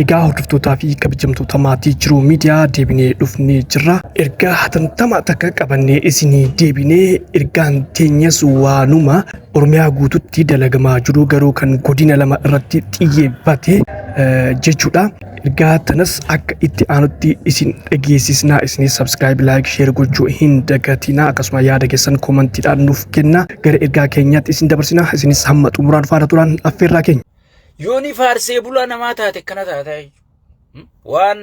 Egaa hordoftootaa fi kabajamtoota maatii Jiruu Miidiyaa deebinee dhufnee jirra. Ergaa hatantamaa takka qabannee isinii deebinee ergaan teenyas waanuma Oromiyaa guututti dalagamaa jiru garuu kan godina lama irratti xiyyeeffate jechuudha. Ergaa tanas akka itti aanutti isin dhageessisnaa isinis subscribe like share gochuu hin dagatinaa akkasuma yaada keessan komantiidhaan nuuf kenna gara ergaa keenyaatti isin dabarsina isinis hamma xumuraan faana turaan affeerraa keenya. Yooni faarsee bulaa namaa taate akkana taataa jechuudha. Waan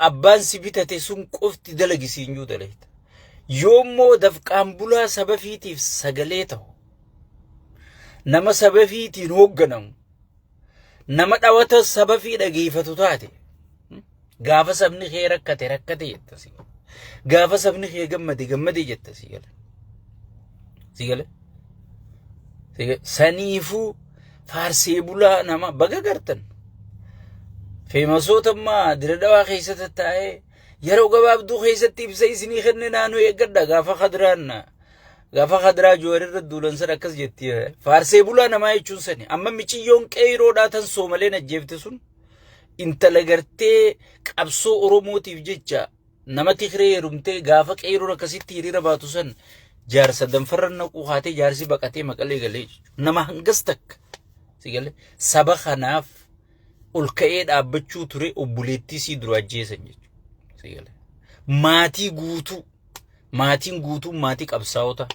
abbaan si bitate sun qofti dalagi siin juu dalagta. Yoommoo dafqaan bulaa saba fiitiif sagalee ta'u nama saba fiitiin hoogganamu nama dhawata saba fi dhageeffatu taate gaafa sabni kee rakkate rakkate jetta si gaafa sabni kee gammade gammade jetta si gale si gale saniifuu faarsee bulaa nama baga gartan feemasoota ammaa dira dhawaa keessa tattaa'ee yeroo gabaabduu keessatti ibsa isinii kenne naannoo eeggadha gaafa kadiraan Gaafa Kadiraa Joowar irra duulan san akkas jetti. Faarsee bulaa namaa jechuun sani. Amma miciyyoon qeeyroodhaa tan soomaleen ajjeefte sun intala gartee qabsoo Oromootiif jecha nama Tigree heerumtee gaafa qeeyroon akkasitti hiriira baatu san jaarsa danfarra naquu haatee jaarsi baqatee maqalee galee jechuudha. Nama hangas takka si galee saba kanaaf ol ka'ee dhaabbachuu ture obboleettii sii dura ajjeesan jechuudha. Si galee maatii guutuu Maatiin guutuun maatii qabsaa'ota.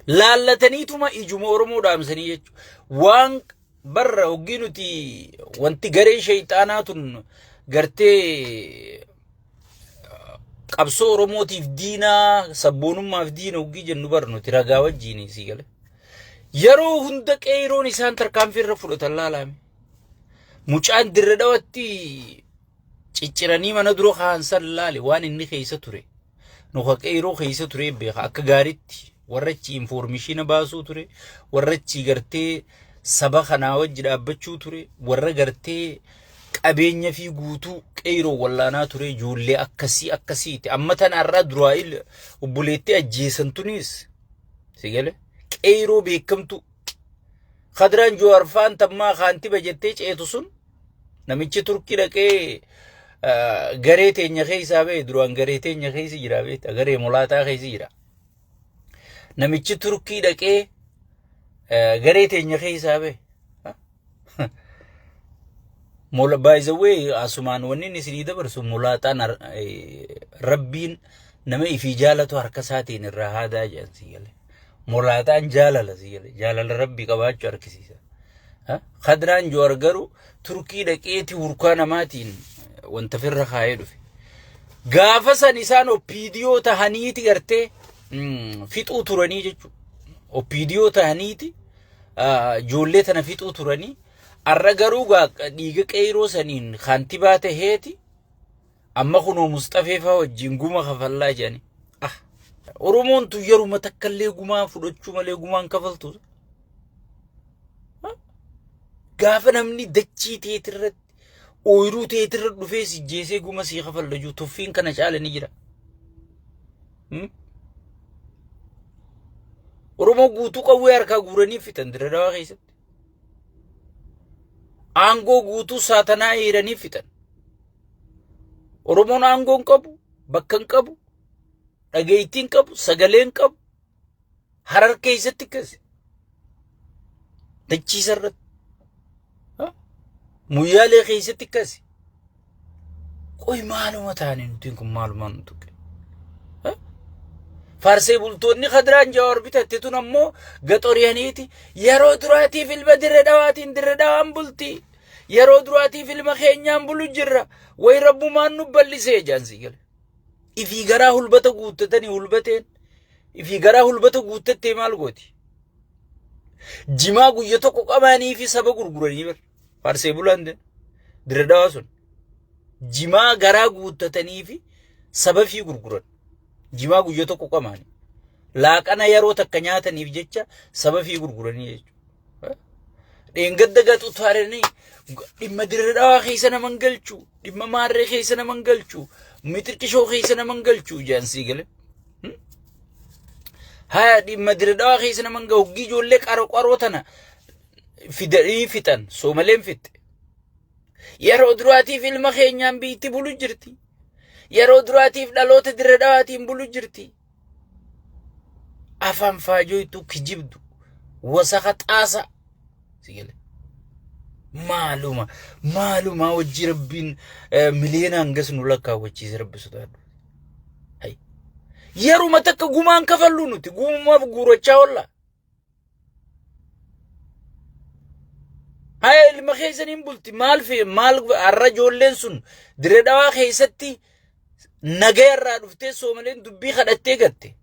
Laallataniituma ijuma Oromoo dhaamsanii jechuudha. Waan barra hoggii nuti wanti gareen shayxaanaa tun gartee qabsoo Oromootiif diinaa sabboonummaaf diina hoggii jennu bar nuti ragaa wajjiin sii gale. Yeroo hunda qeeyroon isaan tarkaanfii irra fudhatan laalaame. Mucaan dirra dhawatti cicciranii mana dura kaahan san laale waan inni keessa ture. Nu ka qeyroo keessa ture beeka akka gaaritti warra achi infoormishiina baasuu ture warra achi gartee saba kanaa wajji dhaabbachuu ture warra gartee qabeenya fi guutuu qeyroo wallaanaa ture ijoollee akkasii akkasiiti amma tana har'aa duraa obboleettii ajjeesan tunis si gale qeyroo beekamtu kadiraan Jowaar faan tammaa kaantiba jettee ceetu sun Namichi Turkii dhaqee garee teenya keessaa ba'e duraan garee teenya keessa jira beekta garee mulaataa keessa jira. Namichi Turkii dhaqee garee teenya keessaa ba'e. By the way asumaan wanni inni isinii dabarsu mulaaxaan rabbiin nama ifii jaalatu harka isaatiin irraa haadaa jedhan sii galee. Mulaaxaan jaalala sii galee jaalala rabbii qabaachuu argisiisa. Kadraan Jowaar garuu Turkii dhaqeeti hurkaa namaatiin wanta firra kaayee dhufe. Gaafa san isaan OPDO tahaniiti gartee fixuu turanii jechuudha. OPDO tahaniiti ijoollee tana fixuu turanii. Arra garuu dhiiga qeyroo saniin kaantibaa taheeti amma kunoo Musxafee faa wajjin guma kafallaa jedhani. Ah, Oromoon tun yeruma takkallee gumaa fudhachuu malee gumaan kafaltu. Gaafa namni dachii teetirratti ooyiruu teetirra dhufee si jeesee guma sii kafalla jiru tuffiin kana caala ni jira. Oromoo guutuu qawwee harkaa guuranii fixan Dirre Dhawaa keessatti. Aangoo guutuu saatanaa heeranii fixan. Oromoon aangoo hin qabu, bakka hin qabu, dhageettii hin qabu, sagalee hin qabu. Harar keessatti akkasi. Dachiisa irratti. Muyyaalee keessatti akkasi. Qoy maaluma taane nuti kun maaluma nu tuqe. Faarsee bultoonni kadiraan jawaar bitatte tun ammoo gaxoriyaniiti yeroo duraatiif ilma dirre dhawaatiin dirre dhawaan bulti. Yeroo duraatiif ilma keenyaan bulu jirra. Way rabbumaan nu bal'isee jaansii gale. Ifii garaa hulbata guuttatanii hulbateen ifii garaa hulbata guuttattee maal gooti? Jimaa guyya tokko qabaanii fi saba gurguranii bar. Faarsee bulaan dirre dhawaa sun. Jimaa garaa guuttatanii fi saba fi gurguran. Jimaa guyya tokko qamaanii. Laaqana yeroo takka nyaataniif jecha saba fi gurguranii jechuudha. Dheengadda gaxu taaranii dhimma dirre dhawaa keessa nama hin galchu, dhimma maarree keessa nama hin galchu, mixirqishoo keessa nama hin galchu jaansii gale. Haya dhimma dirre dhawaa keessa nama hin gahu hoggii ijoollee qaro qaroo tana fidanii fixan soomaleen fixxe. Yeroo duraatiif ilma keenyaan biitti bulu jirti. Yeroo duraatiif dhaloota Dirre Dhawaatiin bulu jirti. Afaan faajoytu kijibdu wasaka xaasa si gale. Maaluma maaluma wajji rabbiin miliyoona hangas nu lakkaawwachiise rabbi sodaadhu. Hay. Yeruma takka gumaan kafallu nuti gumaaf guurachaa oolla. Haya ilma keessaniin bulti maal fi maal har'a ijoolleen sun Dirree Dhawaa keessatti nagaya irraa dhuftee Soomaleen dubbii kadhattee gatte.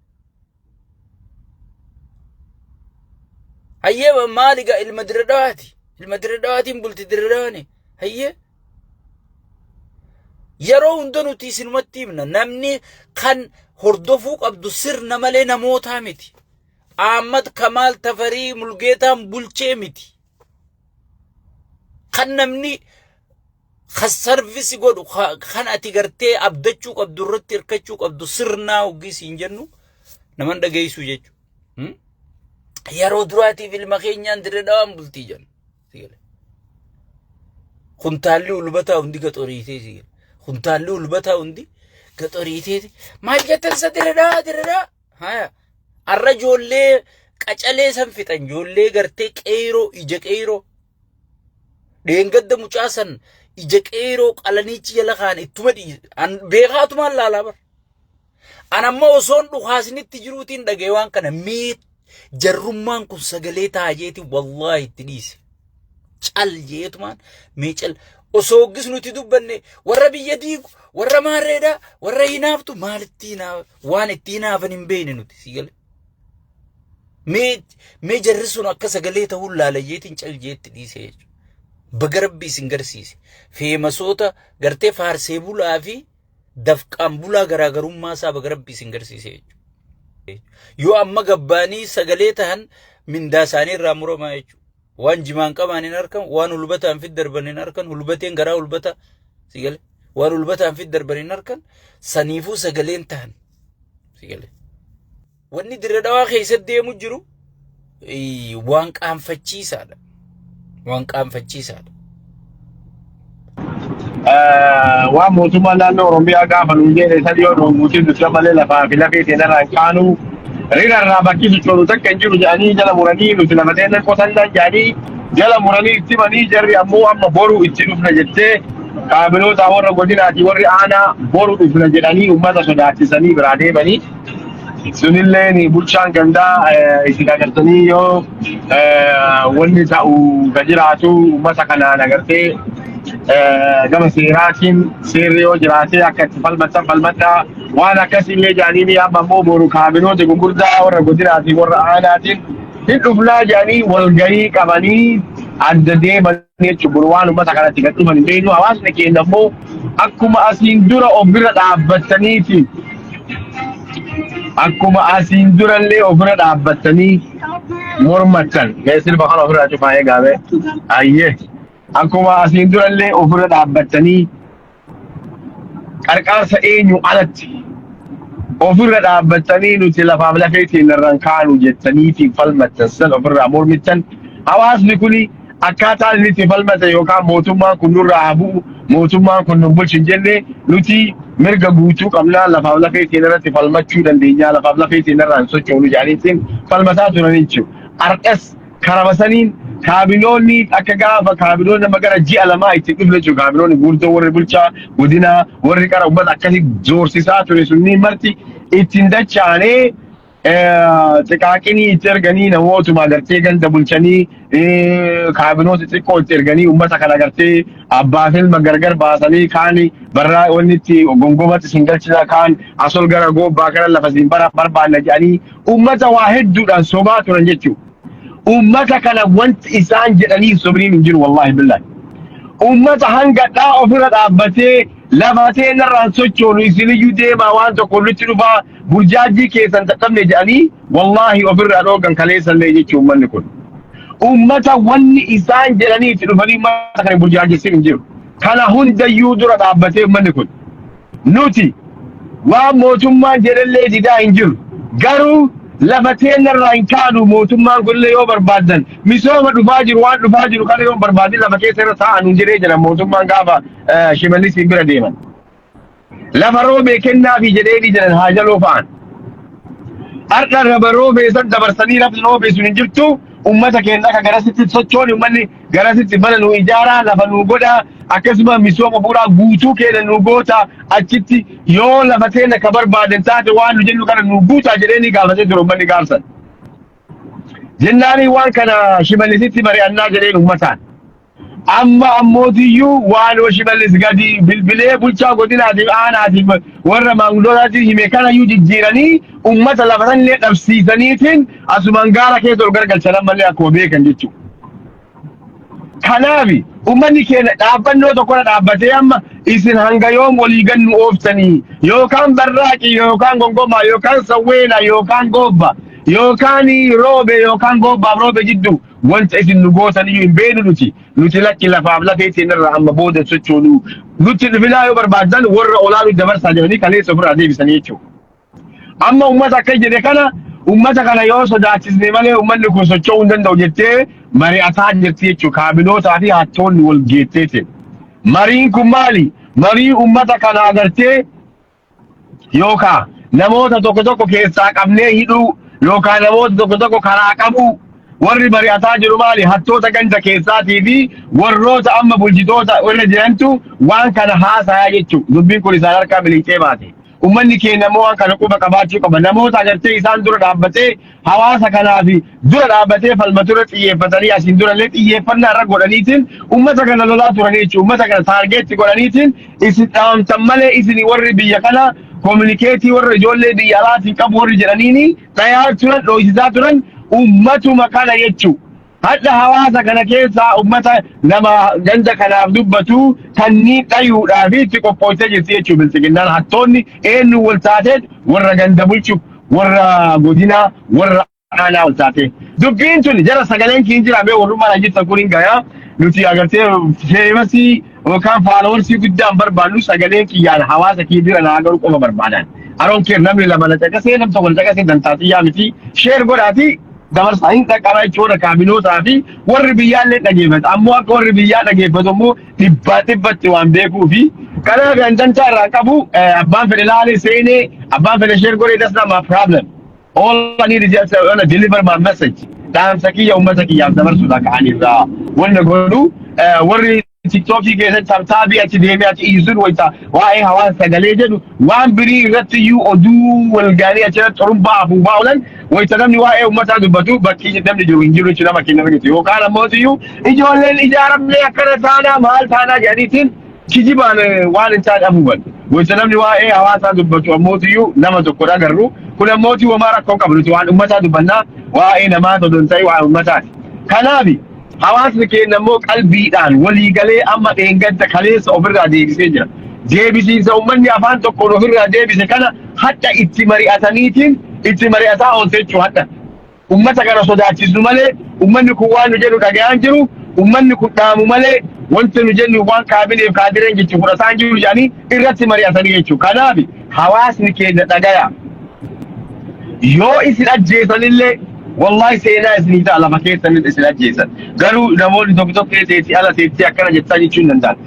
Hayyee maali gaa ilma Dirree Dhawaati. Ilma Dirree Dhawaatiin bulti Dirree Dhawaani. Hayyee. Yeroo hunda nuti isinumatti himna namni kan hordofuu qabdu sirna malee namootaa miti. Ahmad Kamaal Tafarii Mulgeetaan bulchee miti. Kan namni kan sarvisi godhu kan ati gartee abdachuu qabdu irratti hirkachuu qabdu sirnaa hoggii siin jennu naman dhageessuu jechuudha. Yeroo duraatiif ilma keenyaan Dirree Dhawaan bultii jenna. Kuntaalli ulbataa hundi gaxoriitee si gale. Kuntaalli ulbataa hundi gaxoriitee maal jettan isa Dirree Dhawaa Dirree Dhawaa. Haya. Arra ijoollee qacalee san fixan ijoollee gartee qeyroo ija qeyroo. Dheengadda mucaa san ija qeyroo qalaniichi jala kaan ittuma dhiise. An beekaatumaan laalaa bar. An amma osoon dhukaasnitti jiruutiin dhaga'e waan kana mee jarrummaan kun sagalee taajeeti wallaahi itti dhiise. Cal jeetumaan mee cal osoo hoggis nuti dubbanne warra biyya diigu warra maarreedha warra hinaaftu maalitti hinaafa waan itti hinaafan hin beekne nuti si gale. Mee mee jarri sun akka sagalee ta'uun laalayyeetiin cal jeetti dhiise jechuudha. Baga rabbi isin garsiise. Feemasoota gartee faarsee bulaa fi dafqaan bulaa garaagarummaa isaa baga rabbi isin garsiise jechuudha. Yoo amma gabbaanii sagalee tahan mindaa isaanii irraa muramaa jechuudha. Waan jimaan qabaan hin harkan, waan hulbataan fid darban hin harkan, hulbateen garaa hulbata si gale. Waan hulbataan fid darban hin harkan, saniifuu sagaleen tahan si gale. Wanni Dirre Dhawaa keessatti deemu jiru waan qaanfachiisaadha. Waan qaanfachiisaadha. Waan mootummaan naannoo Oromiyaa gaafa nuun jedhe san yoo nuun guutin nuti malee lafaa fi lafee seenarraa hin kaanu rira irraa bakki sochoonu takka hin jiru jedhanii jala muranii nuti lafa teenya qotannaa jedhanii jala muranii itti himanii jarri ammoo amma boru itti dhufna jettee kaabinoota warra godinaati warri aanaa boru dhufna jedhanii uummata sodaachisanii biraa deemanii. Sunilleen bulchaan gandaa isin agartanii yoo wanni ta'u ka jiraatu uummata kanaan agartee gama seeraatiin seerri yoo jiraate akka itti falmattan falmadhaa waan akkasiillee jedhanii ni amma immoo boru kaabinoota gurguddaa warra godinaatiin warra aanaatiin hin dhufnaa jedhanii walgahii qabanii adda deeman jechuun waan uummata kanatti gad dhufan hin beeknu. Hawaasni keenya immoo akkuma asiin dura of bira dhaabbattaniiti akkuma asiin durallee ofirra dhaabbattanii mormattan mee sirba kana ofirraa cufaa eegaame ayyee akkuma asiin durallee ofirra dhaabbattanii qarqaarsa eenyu alatti ofirra dhaabbattanii nuti lafaaf lafee teenyarraan kaanu jettaniitiin falmattan san ofirraa mormittan hawaasni kuni akkaataa inni itti falmate yookaan mootummaan kun nurraa haa bu'u mootummaan kun nu bulchu hin jenne nuti mirga guutuu qabnaa lafaaf lafee teenyarratti falmachuu dandeenyaa lafaaf lafee teenyarraa hin sochoonu jedhaniitiin falmataa turan jechuudha. Har'as karama saniin kaabinoonni akka gaafa kaabinoonni nama gara ji'a lamaa itti dhufne jechuudha. Kaabinoonni guurtoo warri bulchaa godinaa warri qara uummata akkasii zoorsisaa ture sunniin marti ittiin dachaanee xiqaaqinii itti erganii namootuma agartee ganda bulchanii kaabinoota xiqqoo itti erganii uummata kana agartee abbaa fi ilma gargar baasanii kaan barraa wanni itti gongomatti isin galchina kaan asol gara goobbaa kana lafa isin barbaanna jedhanii uummata waa hedduudhaan sobaa turan jechuudha. Uummata kana wanti isaan jedhanii sobniin hin jiru wallaahi billahi. Uummata hanga dhaa ofirra dhaabbatee lafa teenyarraan sochoonu isiniyyuu deemaa waan tokko nutti dhufaa burjaajii keessan dadhabne jedhanii wallaahi ofirraa dhoogan kaleessallee jechuun uummanni kun. Uummata wanni isaan jedhanii itti dhufanii uummata kana burjaajessin hin jiru. Kana hundayyuu dura dhaabbatee uummanni kun. Nuti waan mootummaan jedhallee didaa hin jiru. Garuu Lafa teenyarraa hin kaanu. Mootummaan kunillee yoo barbaaddan misooma dhufaa jiru, waan dhufaa jiru kana yoo barbaadin lafa keessa irra taa'an hin jedhee jira mootummaan gaafa Shimallis bira deeman. Lafa Roobee kennaafi jedhee jiran haa jaloo fa'an. Har'a lafa Roobee san dabarsanii lafti Roobee sun hin jirtu. Ummata keenya akka garasitti sochoon, uummanni garasitti mana nu ijaaraa, lafa nu godhaa, akkasuma misooma bu'uuraa guutuu keenya nu goota, achitti yoo lafa teenya ka barbaadan taate waan nu jennu kana nu guutaa jedhee ni gaafatee ture uummanni gaafsan. Jennaanii waan kana Shimallisitti mari'annaa jedheen uummataan. Amma ammootiyyuu waan Shimallis gadi bilbilee bulchaa godinaatiif aanaatiif warra maanguddootaatiif hime kanayyuu jijjiiranii uummata lafa sanillee dhabsiisaniitiin asumaan gaara keessa ol gargalchan ammallee akkuma beekan jechuudha. Kanaaf uummanni keenya dhaabbannoo tokkorra dhaabbatee amma isin hanga yoom walii gannu ooftanii, yookaan Barraaqi yookaan Gongomaa yookaan Sawweena yookaan Goobba yookaan Roobe yookaan Goobbaaf Roobe jidduu wanta isin nu gootan iyyuu hin beeknu. Nuti lakki, lafaaf lafee irraa amma booda sochoonu nutti dhufinaa, yoo barbaadan warra olaanuu dabarsaa jedhanii kaleessa ofirraa deebisanii jechuudha. Amma uummata akka jedhe kana, uummata kana yoo sodaachisne malee uummanni kun socho'uu hin danda'u jettee mari'ataa jirti jechuudha. Kaabinootaa fi hattoonni wal geetteeti. Mariin kun maali? Marii uummata kana agartee yookaan namoota tokko tokko keessaa qabnee hidhuu yookaan namoota tokko tokko karaa qabuu. Warri mari'ataa jiru maali? Hattoota ganda keessaatii fi warroota amma bulchitoota irra jirantu waan kana haasayaa jechuudha. Dubbiin kun isaan harkaa miliqxee baate. Uummanni keenya immoo waan kana quba qabaachuu qaba. Namoota agartee isaan dura dhaabbatee hawaasa kanaaf dura dhaabbatee falmatu irra xiyyeeffatanii asiin durallee xiyyeeffannaa irra godhaniitiin uummata kana lolaa turanii jechuudha. Uummata kana target godhaniitiin isin dhaamtan malee isin warri biyya kana communicate warra ijoollee biyya alaatiin qabu warri jedhaniini dhayaa turan, dho'isisaa turan uummatuma kana jechuudha. Hadha hawaasa kana keessaa uummata nama ganda kanaaf dubbatu kanneen dhayuudhaa fi itti qophooftee jirti jechuudha bilxiginnaan. Hattoonni eenyu wal taateen? Warra ganda bulchu, warra godinaa, warra aanaa wal taatee. Dubbiin tun jara sagaleen kiin jira mee warrummaan jirtan kun hin gayaa. Nuti agartee famous yookaan followers guddaan barbaannu, sagaleen kiyyaan hawaasa kii bira naa garuu qofa barbaadan. Aroon kee namni lama na caqasee, nam tokko na caqasee dantaatiyyaa miti, share godhaati dabarsaa hin dhaqqaba jechuudha. Kaabinootaa fi warri biyyaallee dhageeffatu ammoo akka warri biyyaa dhageeffatu immoo dhibbaa dhibbatti waan beekuu fi kanaaf dantaa irraa qabu. Abbaan fedhe laalee seenee, abbaan fedhe share godhee, that's not my problem. All I need is just to deliver my message. Dhaamsa kiyya uummata kiyyaaf dabarsuudha ka'an irraa wanna godhu. Warri TikTokii keessatti tabtaabii achi deemee achi iyyisuun wayita waa'ee hawaasa sagalee jedhu waan birii irratti iyyuu oduu walgaanii achirratti xurumbaa afuufaa oolan, wayita namni waa'ee uummataa dubbatu bakki namni jiru hin jiru jechuudha nama kenna argatu yookaan ammoo iyyuu ijoolleen ijaaramnee akkana taanaa maal taanaa jedhaniitiin kijibaan waan hin taane afuufan. Wayita namni waa'ee hawaasaa dubbatu ammootiyyuu nama tokko agarru. Kun ammootii homaa rakkoo qabu, nuti waan uummataa dubbannaa, waa'ee namaa osoo hin ta'in waan uummataati. Kanaaf hawaasni keenya immoo qalbiidhaan waliigalee amma dheengadda kaleessa ofirraa deebisee jira. Deebisiinsa uummanni afaan tokkoon ofirraa deebise kana hadha itti mari'ataniitiin itti mari'ataa oolte jechuudha hadha. Uummata kana sodaachisu malee uummanni kun waan nu jedhu dhaga'aan jiru, uummanni kun dhaamu malee wanti nu jennu waan kaabineef kaadireen jechuun fudhataa hin jiru jedhanii irratti mari'atanii jechuudha. Kanaaf hawaasni keenya dhagaya. Yoo isin ajjeesanillee wallahi seenaa isinii ta'a lafa keessanillee isin ajjeesan. Garuu namoonni tokko tokko teessii ala teessii akkana jechaa jechuu hin danda'an.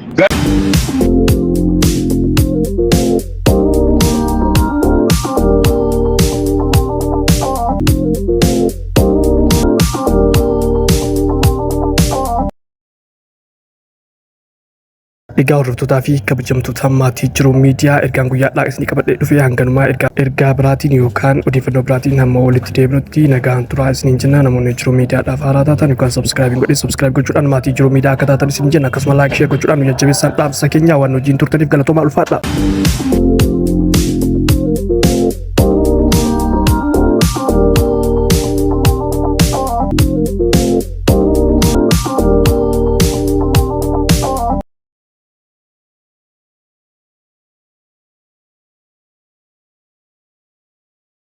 Egaa hordoftootaa fi kabajamtoota maatii Jiruu Miidiyaa, ergaan guyyaadhaa isinii qabadhee dhufe hanganumaa. Ergaa biraatiin yookaan odeeffannoo biraatiin hamma walitti deebinutti nagaan turaa isiniin jenna. Namoonni Jiruu Miidiyaadhaaf haaraa taatan yookaan subscribe godhee subscribe gochuudhaan maatii Jiruu Miidiyaa akka taatan isin jenna. Akkasuma like, share gochuudhaan nu jajjabeessaan dhaamsa keenya. Waan hojiin turtaniif galatoomaa, ulfaadha.